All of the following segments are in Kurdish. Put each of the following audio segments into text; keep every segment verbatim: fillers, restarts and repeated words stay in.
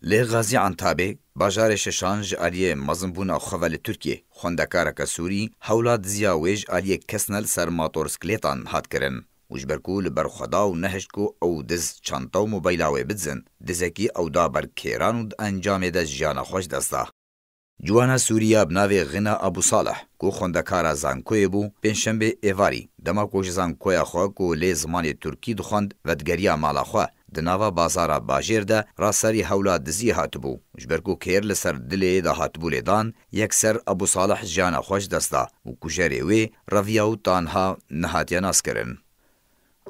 Li Gazî Entabê, bajarê Şişan ji aliyê mezinbûna xwe ve li Tirkiyê, xwendekareke Sûrî hewla diziya wê ji aliyê kesne li ser motorsklêtan hat kirin û ji ber ku li ber xwe da û nehişt ku ew diz çanta û mobayla wê bidizin, dizekî ew da ber kêran û di encamê de jiyana xwe ji dest da. Ciwana Sûrî ya bi navê Xina Abu Salih, ku xwendekara zankoyê bû, pêncşembê êvarî, dema ku ji zankoya xwe ku lê zimanê Tirkî dixwend, vedigeriya mala xwe, di nava bazara bajêr de raserî hewla diziyê hatibû. Ji ber ku kêr li ser dilê de hatibû lêdan, yekser Abu Salih jiyana xwe ji dest da û kujerê wê reviya û tanha nehatiye naskirin.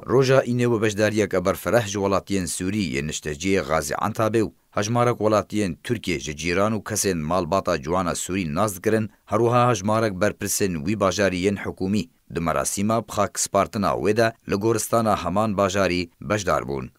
Roja Înê we beşdariyeke berfireh ji welatiyên Sûrî yên nişteciyê Gazî Entabê û hejmarek welatiyên Tirkiyê ji cîran û kesên malbata ciwana Sûrî nas dikirin, her wiha hejmarek berpirsên wî bajarî yên hikûmî di merasîma bi xak spartina wê de li goristana heman bajarî beşdar bûn.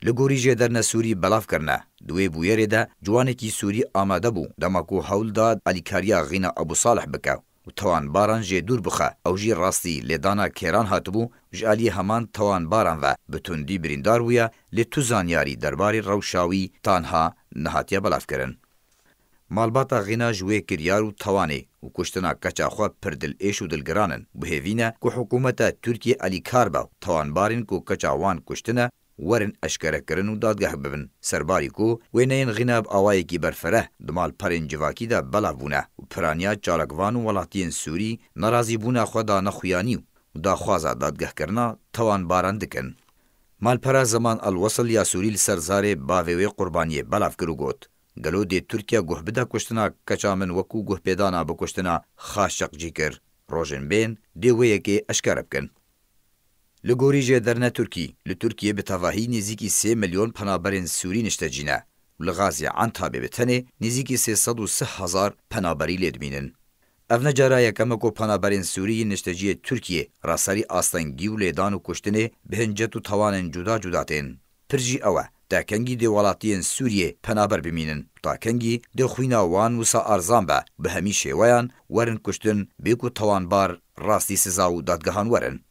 Li gorî jêderine Sûrî belav kirine, di wê bûyerê de ciwanekî Sûrî amade bû, dema ku hewl da alîkariya Xîna Ebû Salih bike û tawanbaran jê dûr bixe. Ew jî rastî lêdana kêran hatibû, ji aliyê heman tawanbaran ve bi tundî birîndar bûye, lê tu zanyarî derbarê rewşa wî tanha nehatiye belavkirin. Malbata Xîna ji wê kiryar û tawanê û kuştina keça xwe pir dilêş û dilgiran in. Bi hêvî ne ku hikûmeta Tirkiyê alîkar be û tawanbarên ku keça wan kuştine werin eşkerekirin û dadgeh bibin. Serbarî ku wêneyên Xîna bi awayekî berfireh di malperên civakî de belav bûne û piraniya çalakvan û welatiyên Sûrî nerazîbûna xwe dane xuyanî û daxwaza dadgehkirina tawanbaran dikin. Malpera Zeman El Wesil ya Sûrî li ser zarê bavê wê qurbaniyê belav kir û got, Gelo dê Tirkiye guh bide kuştina keça min wekû guhpêdana bi kuştina Xaşiqcî kir? Rojên bên dê wê yekê eşkere bikin. Li gorî jêderine Tirkî, li Tirkiyê bi tevahî nêzîkî sê milyon penaberên Sûrî niştecî ne û li Gazî Entabê bi tenê nêzîkî sê sed û sih hezar penaberî lê dimînin. Ev ne cara yekem e ku penaberên Sûrî yên nişteciyê Tirkiyê raserî astengî û lêdan û kuştinê bi hincet û tawanên cuda cuda tên. Pir jî ew e, ta kengî dê welatiyên Sûriyê penaber bimînin, ta kengî dê xwîna wan wisa erzan be, bi hemî şêweyan werin kuştin, bê ku tawanbar rastî siza û dadgehan werin.